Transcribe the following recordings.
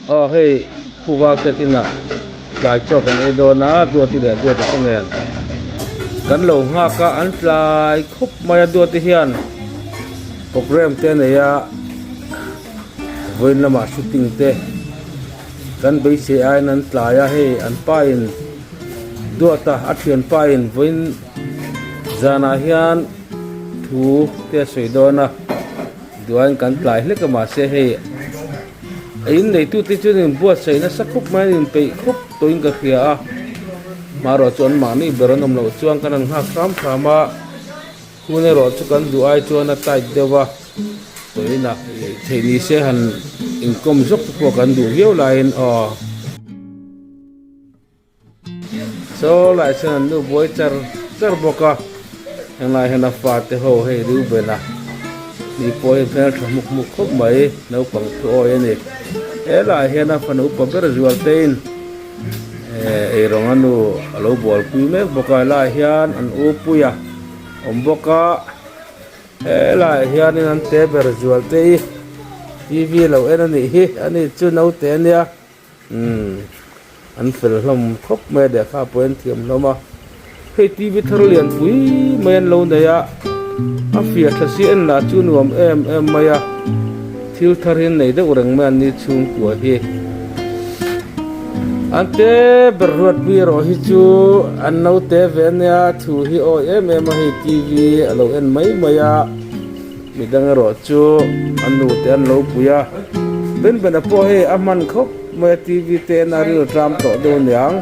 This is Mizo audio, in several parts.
Aw hei Pu Valte inah tlai chaw kan ei dawn a Duati leh Duati te nen kan lo nghak a an tlai khawp mai a Duati hian programme te a nei a vawiin lamah shooting te kan beisei aiin an tlai a hei an pa in Duata a thianpa in vawiin zanah hian thu te a sawi dawn a duain kan tlai hlek a mahse hei a in neitute chuan in buatsaih nasa khawp mai a in peih khawp tawhin ka hria a hmarawh chu an mahni ber an awm loh chuan kan han nghak hram hram a hun erawh chu kan duh ai chuan a tight deuh a tawhin a theih ni se han inkawm zawk te pawh kan duh viau laiin aw. Saw lai chuan an nu buai char char bawk a henglai hian a fate ho hei Reuben-a ni pawh hi hmeltha hmuk hmuk khawp mai naupang thu awi a ni helaiah hian a fanu upa ber zual tein eh eirawng a nu a lo bualpui mek bawk a helaiah hian an u puia awm bawk a helaiah hianin an te ber zual te hi T V lo en a nih hi ani chu naute a nia. Umm an fel hlawm khawp mai a lehkha pawh an thiam hlawm a hei T V thar lian pui mai an lo nei a a fiah tha si en lah chu nuam em em mai a thil thar hi an nei deuh reng mai an ni chhungkua hi an te ber ruat pui erawh hi chu an naute ve ania thu hi awi em em a hei T V a lo en mai mai a. Midang erawh chu a nu te an lo pui a, Benbena pawh hei a hman khawp mai a TV te en a ril tram tawh deuh aniang.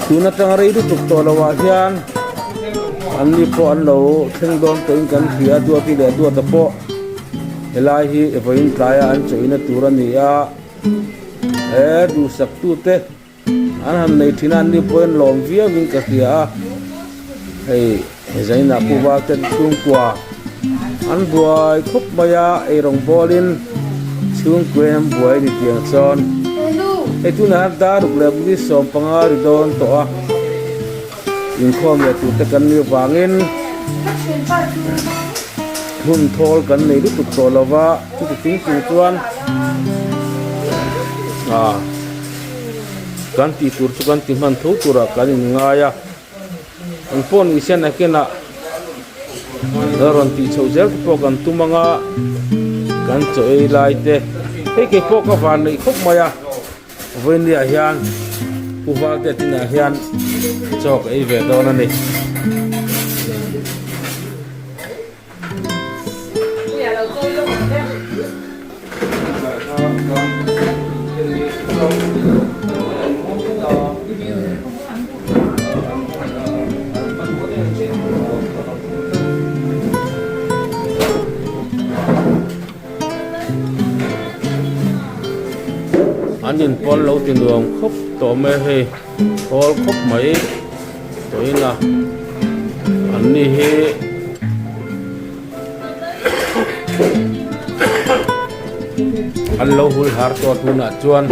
Tun atanga rei lutuk tawh lo ah hian an ni pawh an lo thleng dawn tawhin kan hria a, Duati leh Duata pawh helai hi vawiin tlaia an chawina tur a ni a, he duhsak tute. An han nei thin a, an ni pawhin lawm viauin ka hria a, hei Zaina Pu Valte chhungkua an buai khawp mai a, eirawng bawlin chhungkuain an buai a ni tiang chuan hei tunah hian daruk leh pali 15 ri dawn tawh a, inkhawm leh tur te kan nih avangin hun thawl kan nei lutuk tawh lo va, chuti chung chung chuan ah. Kan tih tur chu kan ti hman tho turah kan in ngai a, eng pawh ni se nakinah la rawn tih chhoh zel te pawh kan tum ang a, kan chaw ei lai te hei kei pawh ka van neih khawp mai a, vawinia hian Pu Valte tinah hian chaw ka ei ve dawn a ni. An inpawn lo ti nuam khawp tawh mai a hei hawl khawp mai tawhin a an ni hi an lo hul har tawh tunah chuan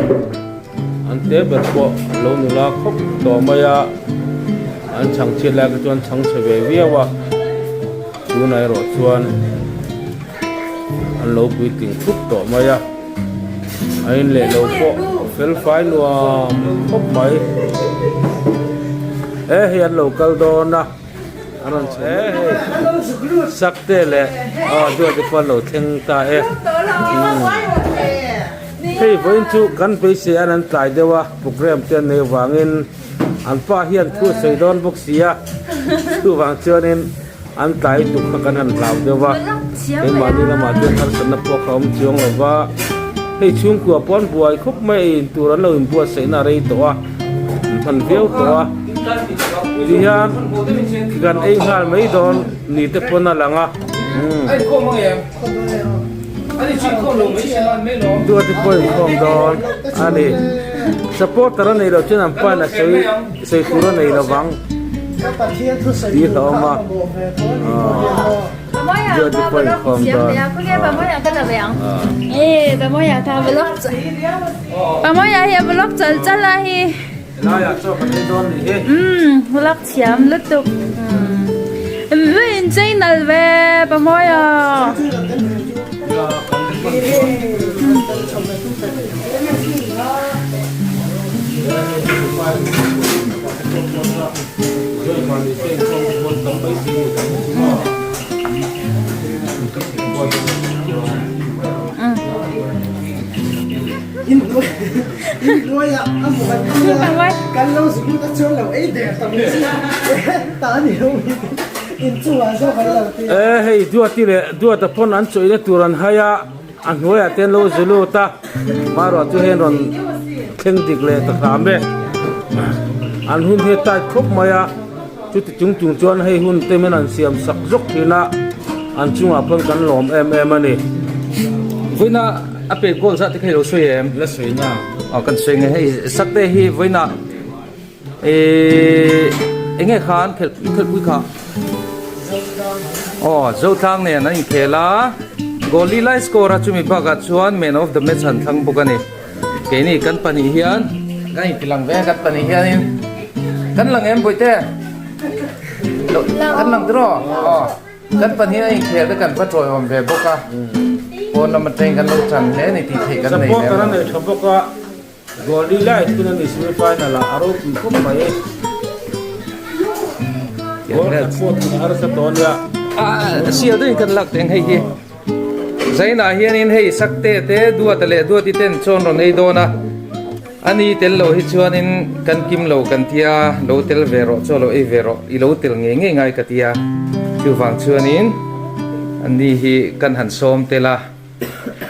an te ber pawh an lo nula khawp tawh mai a an chhang chhiat lai te chuan chhang chhe ve viau a tunah erawh chuan an lo puitling thup tawh mai a a in leh lo pawh fel fai nuam khawp mai he hei an lo kal dawn a an rawn chho he hei sak te leh aw duat te pawh an lo thleng ta e hei vawiin chu kan beisei an an tlai deuh a program te an nei avangin an pa hian thu a sawi dawn bawk si a chuvang chuanin. An tlai tuk kha kan han hlau deuh a, keimahni lamah chuan harsatna pawh kha awm chuang lo va, hei chhungkua pawh an buai khawp mai a, in tur an lo inbuatsaihna a rei tawh a, an hman viau tawh a, tihian kan ei nghal mai dawn ni te pawn a lang a, duati pawh inkhawm dawn a ni, supporter a neih loh chuan an pain a sawi. Sawi tur a nei lovang tih hlawm a Duati pawh inkhawm dawn Helaiah chaw kan ei dawn nih hi. E hei Duati leh Duata pawn an chawih na tur an hai a a hnuaiah te an lo zu lut a hmaruah chu hei an rawn thleng dik leh ta hram e an hun hi a tight khawp mai a chuti chung chung chuan hei hun te hian an siam sak zawk thin a an chungah pawn kan lawm em em a ni. Vawiina a pek goal zah te kha i lo sawi em? La sawi na. Aw kan sawi nge hei sakte hi vawiina Eee enge khan khelh khelhpui kha aw Zotlang nen an inkhel a goal li lai score a chumi bakah chuan man of the match an thlang bawk a ni keini kan pahnih hian kan intilang ve a kan pahnih hianin kan lang em bawihte kan lang tiraw aw. Kan pahnih a inkhel te kan va tawiawm ve bawk a, pawn lam atangin kan lo tan hle a ni tih theih kan nei lem lo. Supporter a nei tha bawk a, goal li lai thun a ni semi final ah a ropui khawp mai. Goal khat pawh thun a harsa tawh a nia. A sial deuhin kan lak teng hei hi. Zainah hianin hei Sakte te Duata leh Duati ten chawn rawn ei dawn a. A ni tel lo hi chuanin kan kim lo kan tia, lo tel ve rawh chaw lo ei ve rawh, i lo tel ngei ngei ngai ka tia. Chuvang chuanin a ni hi kan han sawm tel a,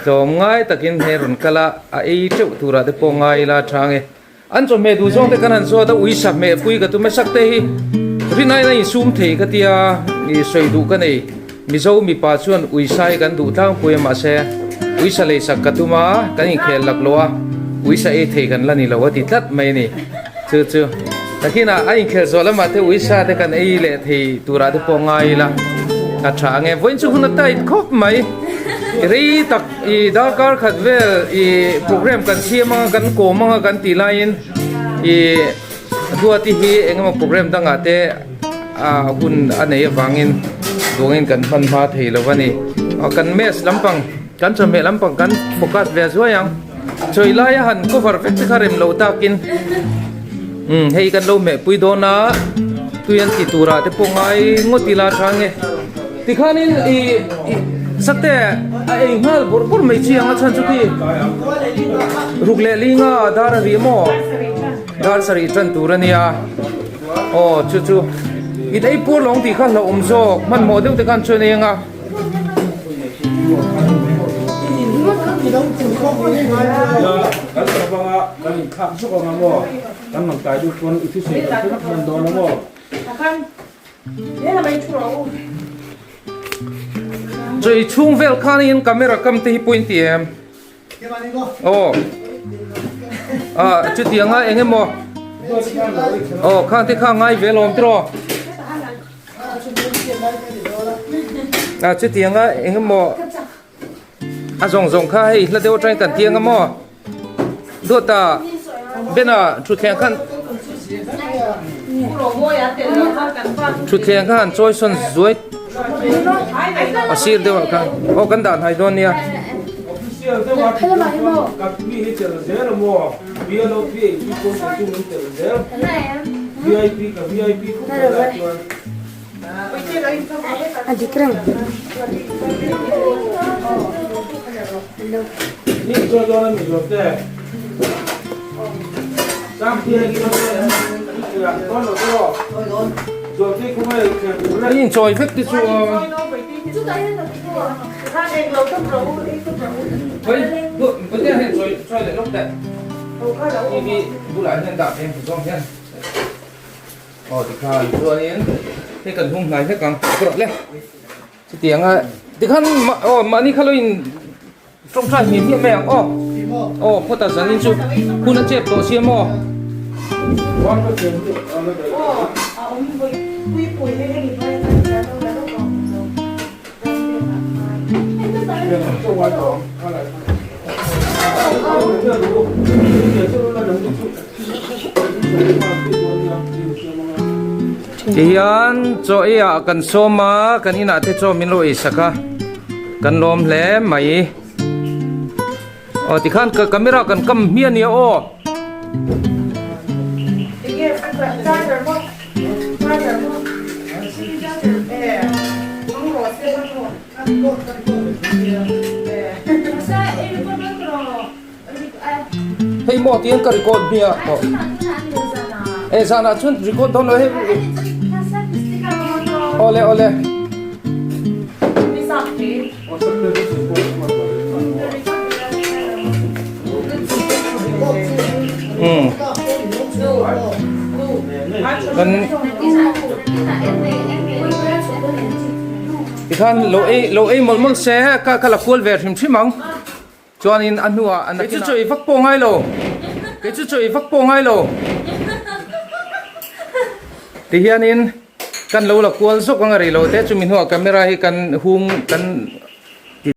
tlawm ngai takin he rawn kal a, a ei teuh turah te pawh ngai ila chang e. An chawhmeh duh zawng te kan han zawt a, ui sa hmeh pui ka tum e, sak te hi rinaiin a insum thei ka tia, i sawi duh ka nei. Mizo mipa chuan uisa hi kan duh tlangpui a mahse uisa leisak ka tum a, kan inkhel lak lo a, uisa ei thei kan la ni lo a ti tlat mai a ni. Chu chu takinah a inkhel zawh lamah te uisa te kan ei leh thei turah te pawh ngai ila a tha ang e. Vawiin chu hun a tight khawp mai. Rei tak i darkar khat vel i program kan siam anga kan kawm anga kan tih laiin i Duati hi engemaw program dangah te a hun a nei avangin duangin kan hman hma thei lo a ni. Kan mess lampang kan chawhmeh lampang kan focus ve zuai ang. Chawi laia han cover vek te kha rem lo takin umm hei kan lo hmeh pui dawn a tui an ti turah te pawh ngai ngawt ila tha nge. Tikhanin i sakte a ei nghal bawrh bawrh mai chi ang a chhan chu khi ruk leh linga dar a ri maw dar sarih tan tur a nia. Aw chu chu i ei pur lawng tih kha hlauhawm zawk hmanhmawh deuh te khan chuan ei anga. Kan tawp anga kan inthlak zawk anga maw kan rawn kai duh chuan i thusawi kan hre vek hman dawn a maw. Chu i chhung vel khanin camera kam te hi point ti em? Aw ah chutianga eng emaw aw khang te kha ngai ve lawm tiraw ah chutianga eng emaw a zawng zawng kha hei hla deuh atangin kan tiang a maw dawta bena thutthleng khan thutthleng kha han chawi sawn zuai a sir deuh ah khan aw kan dah hnai dawn nia. A dik reng. In chawi vek te chu Aw tikhan chuanin hei kan hung hnai hlek ang ka rawh le chutiang a tikhan aw mahni kha lo in tawngtai hmeh hmiah mai ang aw aw phawt a zanin chu hun a chep tawh sia maw. Tihian chaw ei ah kan sawm a kan inah te chaw min lo ei sak a kan lawm hle mai aw tikhan ka camera kan kam hmiah nia aw. Hei maw tiang ka record hmiah tawh. E zanah chuan record dawn lo hei. Awle awle. Um. Kan tikhan lo ei lo ei mawlh mawlh se ka ka la kual ve hrim hrim ang. Chuanin a hnuah an Kei chu chawi vak pawh ngai lo. Kei chu chawi vak pawh ngai lo. Tihianin kan lo la kual zawk ang a rei lo te chumi hnuah camera hi kan hung kan ti.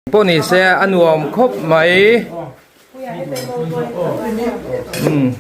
Pawh ni se a nuam khawp mai. Umm.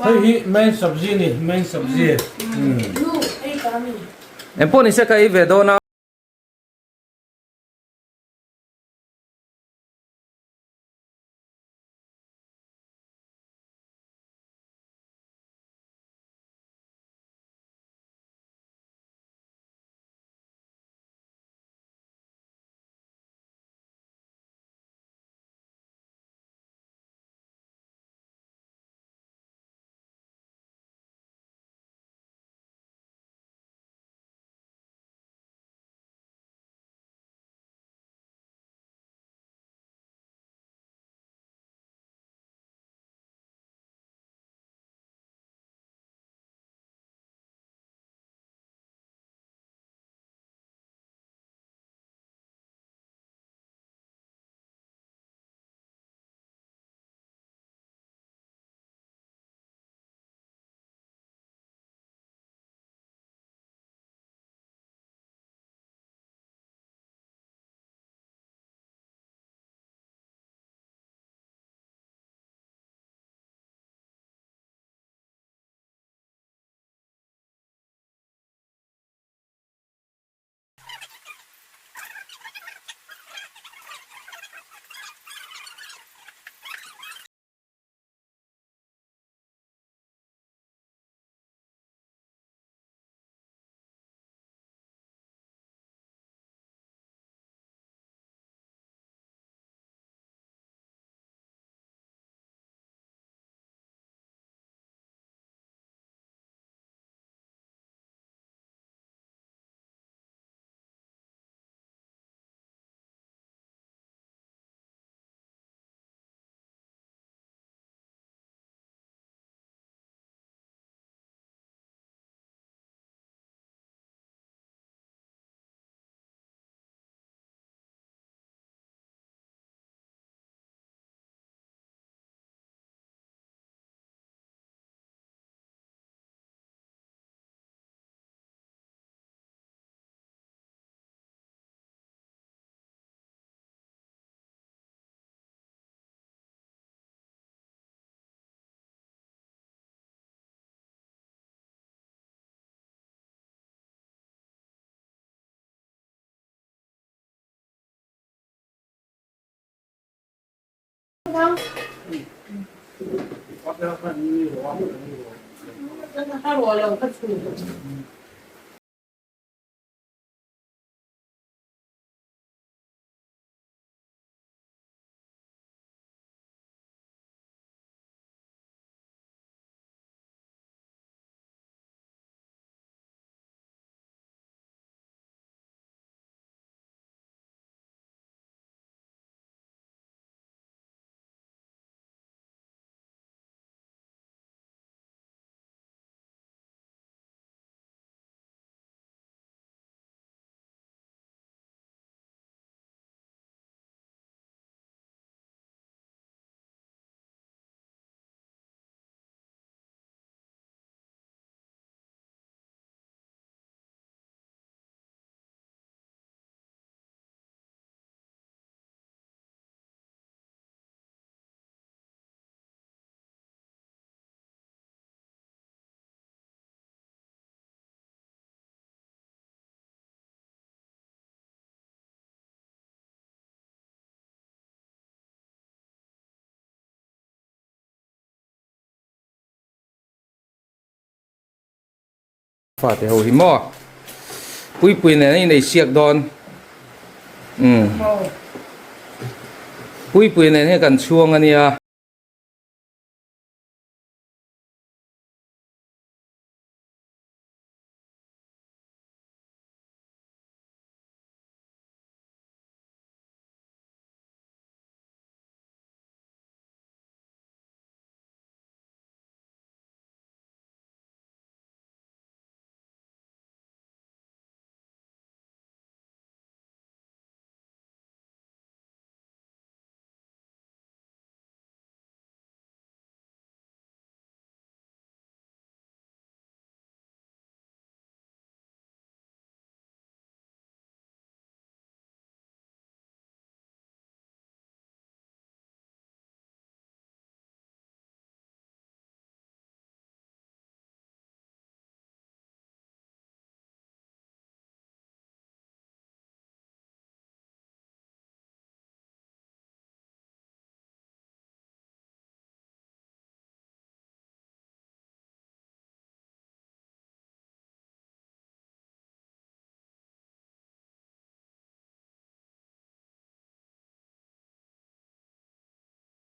Hei hi main sabzi ni main sabzi. Engpawh ni se ka ei ve dawn a. Fate ho hi maw Puipui nen a inei siak dawn umm Puipui nen hian kan chhuang a nia.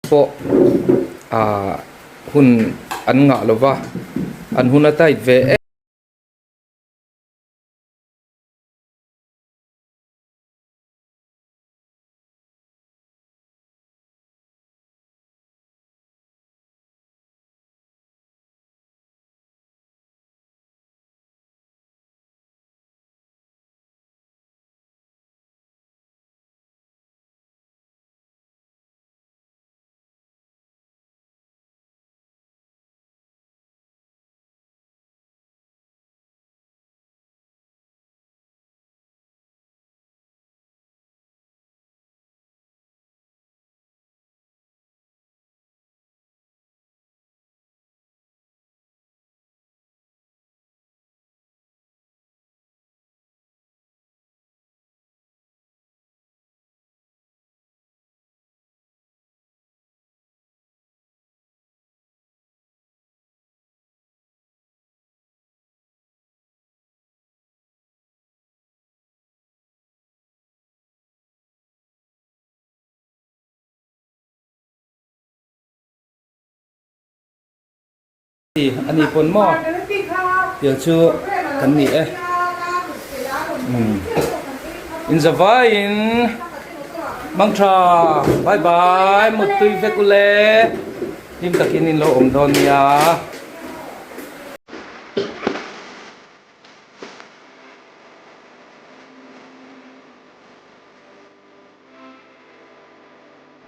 Pawh ah hun an ngah lova an hun a tight ve em. A ni pawn maw tiang chu kan ni e umm in zavaiin mangtha bye bye muttui vek ule hlim takin in lo awm dawn nia.